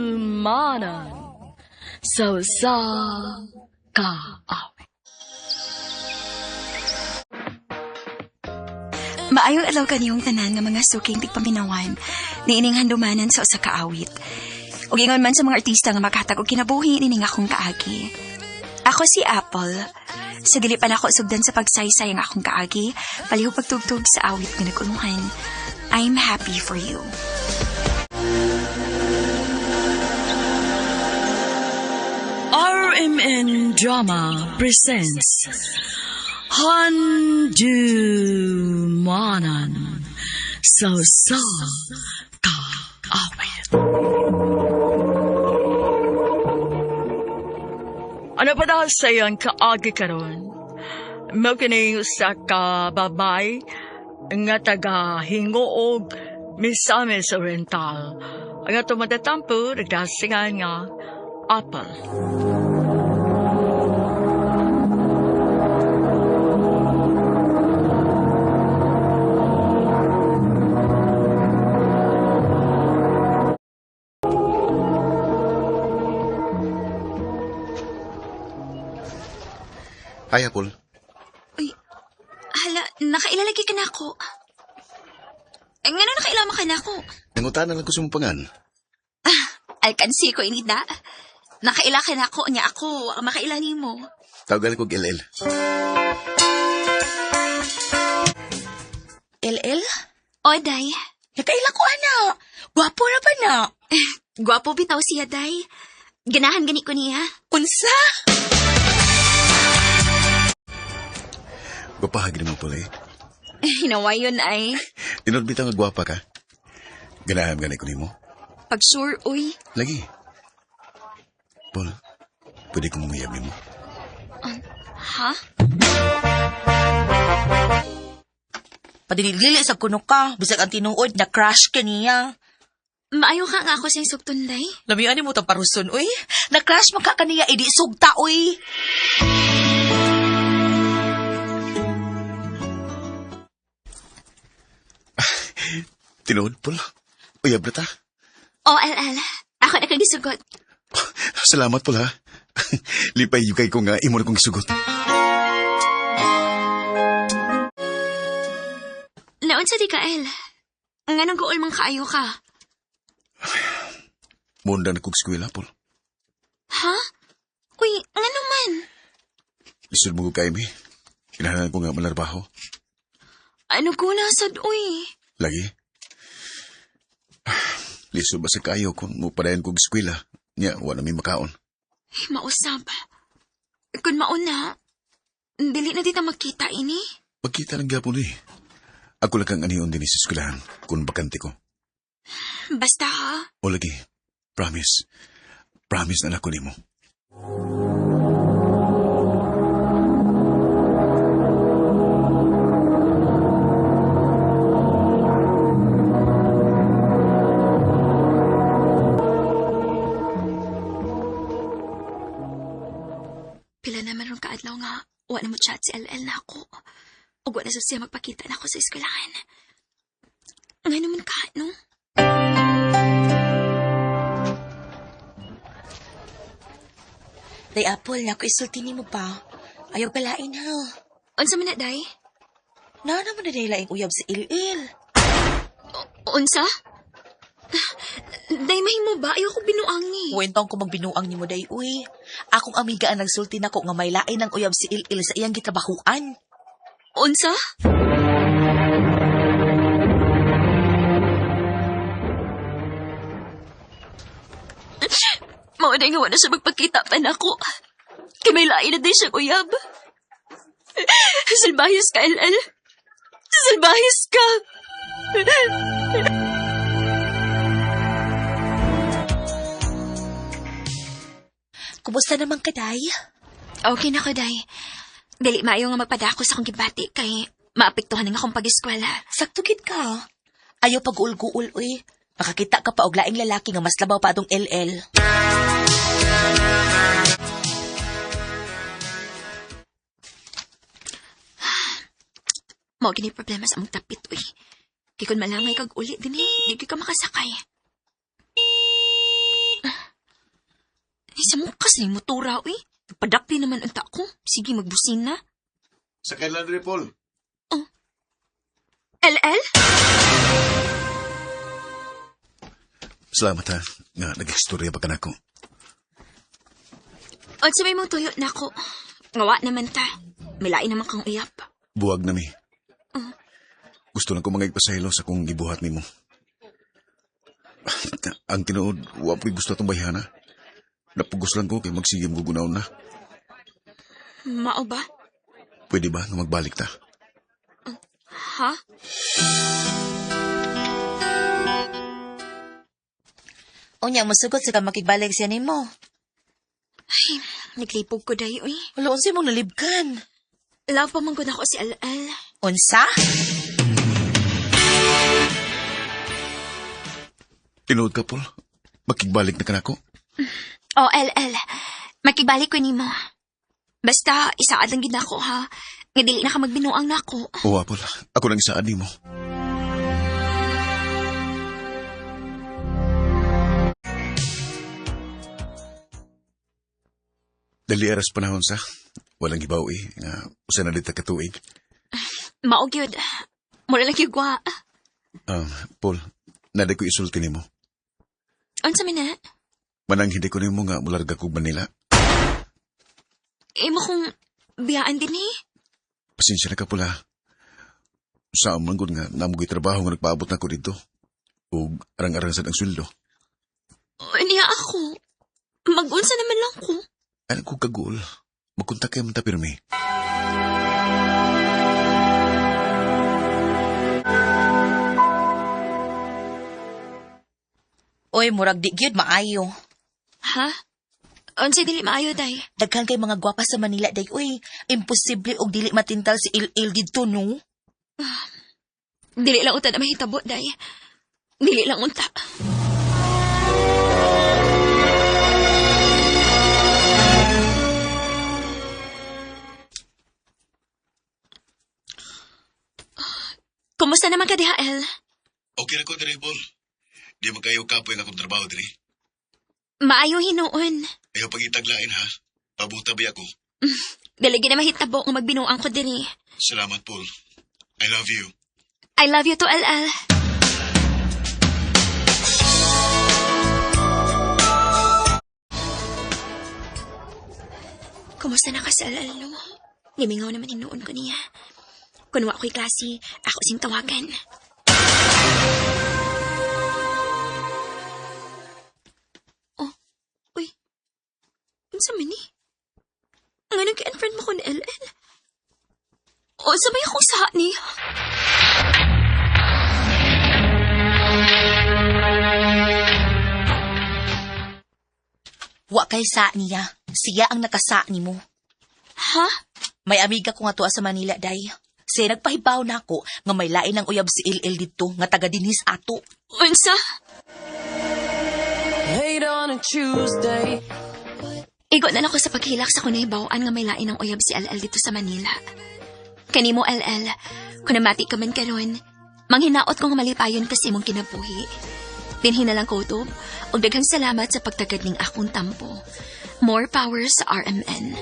Handumanan sa usa ka awit. Maayong adlaw kaniyong tanan nga mga suking tigpaminawan niining handumanan sa usa ka awit. Ug ingon man sa mga artista nga makahatag og kinabuhi nining akong kaagi. Ako si Apple. Sa dili pa nako sugdan sa pagsaysay ang akong kaagi, palihog pagtugtog sa awit nga nagulungan. I'm happy for you. RMN Drama presents Handumanan sa usa ka awit. Ano pa dahil sa iyang kaagi karon? Mao kini usa ka babay nga taga Hingoog, Misamis Oriental. Ang atong matatampo, nagdasingan nga Apple. Hi, Apple. Uy, hala, nakailalagi ka na ako. Eh, ngano nakailama ka na ako? Nangutana lang ko sa mong pangan. Alkansi ko inida. Nakaila ka na ako, niya ako, ang makaila nimo. Tawagan ko LL. LL? O, day. Nakaila ko, ana. Gwapo ra ba na? Gwapo bitaw siya, day. Ganahan gani ko niya. Unsa? Gwapahagi mo pala eh. Hinawa yun ay. Tinod bitaw nga gwapa ka. Ganahan gani ko nimo. Pag sure, uy. Lagi. Paul, pwede kong manguyab nimo. Ha? Padilili sa kuno ka. Bisag ang tinuod na crush ka niya. Maayo ka nga ako sa sugton, day. Lamian ni mo tang paruson, uy. Na-crush man ka kaniya, idi sugta, uy. Tinuod, Paul. Uyab na ta. O, LL. Ako na kang gisugot. Salamat, Paul, ha. Lipay yukay ko nga imo na kong isugot. Naon sa di ka, El? Nganong guol man kaayo ka? Munda na kong eskwela, Paul. Ha? Uy, ngano man? Lisod mo ko kay mi. Kinahanan ko nga malarbaho. Ano ko nasad, uy? Lagi. Lisod ba sa kayo kung mupadayon kong eskwela? Nya, wala mi makaon. Ay, mausab. Kung mauna, dili na dita makita ini. Pagkita lang gyapon eh. Ako lang kang aniyon din sa eskwelahan kung bakante ko. Basta ha? O lagi, promise. Promise na lang ko nimo. Pila naman rong kaadlaw nga, wa na mo chat si LL na ako. Ug wa na sa siya magpakita na ako sa eskwelahan. Nga naman ka, no? Day, Apple, na ako isulti nimo pa. Ayaw kalain, ha. Unsa man na, day? Na naman na laing uyab si Il-Il. Unsa? Day, mahimo ba? Ayaw ko binuangi. Kwentong ko magbinuang nimo day, uy. Akong amiga ang nagsulti nako nga may lain ang uyab si Il-Il sa iyang gitrabahuan. Unsa? Mao na nga wala siya magpakita pa nako. Kay may lain na din siyang uyab. Salbahis ka, LL. Salbahis ka. Kumusta naman ka, day? Okay na ko, day. Dili maayo nga magpadako sa akong gibati kay maapektuhan ang akong pag-eskwela. Sakto gid ka. Ayaw pag-uul-guul, uy. Makakita ka pa og laing lalaki nga mas labaw pa atong LL. Mao gini problema sa among tapit, uy. Kay kun malangay kag uli dinhi, di gyud ka makasakay. Ay, sa mukas ni motora, uy. Nagpadakli naman unta ko. Sige, magbusina. Sa kailan rin, Paul? LL? Salamat ha, nga nag-istorya pa ka nako. Unsa may mong tuyo nako. Ngawa naman ta. Milain naman kang uyap. Buwag na mi. Gusto lang ko mga ipasahilo sa kong gibuhat nimo. Ang tinuod, wa po'y gusto atong bayhana. Napugos lang ko kay magsigim ko gunaon na. Mao ba? Pwede ba nga magbalik ta? Ha? Unya, musugot sa ka makigbalik siya nimo. Ay, naglipog ko dayo eh. Wala, unsay mong nalibkan? Love pa man gud ako si LL. Unsa? Tinuod ka, Paul? Makigbalik na ka nako? Oh, LL. Makigbalik ko nimo. Basta, isaad lang gid nako ha. Nga dili na ka magbinuang nako. Oo, Paul. Ako lang isaad nimo. Dali aras panahon sa. Walang hibaw eh. Nga, usa na dita katuig. Mao gyud. Mura lang gyud gwa. Paul, naday ko isulti nimo. Unsa man na? Manang hindi ko nimo nga mularga kog Manila. Imo kong biyaan din eh. Pasensya na ka pula. Sa man gud nga namugoy trabaho nga nagpaabot na ko dito. Ug arang-arang sad ang sweldo. Niya ako. Mag-unsa naman lang ko. Ano ko kagul? Magkontak kayo man ta pirmi. Oy, murag di gyud maayo. Ha? Unsa dili maayo day? Daghan kay mga gwapa sa Manila day. Uy, imposible og dili matintal si Il-Il didto no. Dili lang unta na mahitabo day. Dili lang unta. Kumusta naman ka diha, El? Okay na ko diri, Paul. Di man kayo kapoy nga akong trabaho diri. Maayo hinuon. Ayaw pagitaglain ha. Pabuta ba ako? Dili gid na mahitabo nga magbinuang ko diri. Salamat, Paul. I love you. I love you too, LL. Kumusta na ka sa LL, no? Nimingaw naman hinuon ko niya. Kung wa ko'y klase, ako sing tawagan. Oh, uy. Unsa man ni? Nga nag-unfriend mo ko ni LL? O, sabay akong sa niya. Wa kay sa niya. Siya ang nakasa nimo. Ha? May amiga ko nga tuwa sa Manila day. Siya nagpahibaw nako nga may lain ang uyab si Il-Il didto nga taga dinhis ato. Unsa? Late on a Tuesday. Igo na lang ako sa paghilak sa kunay bawaan nga may lain ang uyab si LL dito sa Manila. Kanimo LL, kung namati ka man karon, manghinaot ko nga malipayon kasi imong kinabuhi. Dinhi na lang kutob, ug daghang salamat sa pagtagad ning akong tampo. More power sa RMN.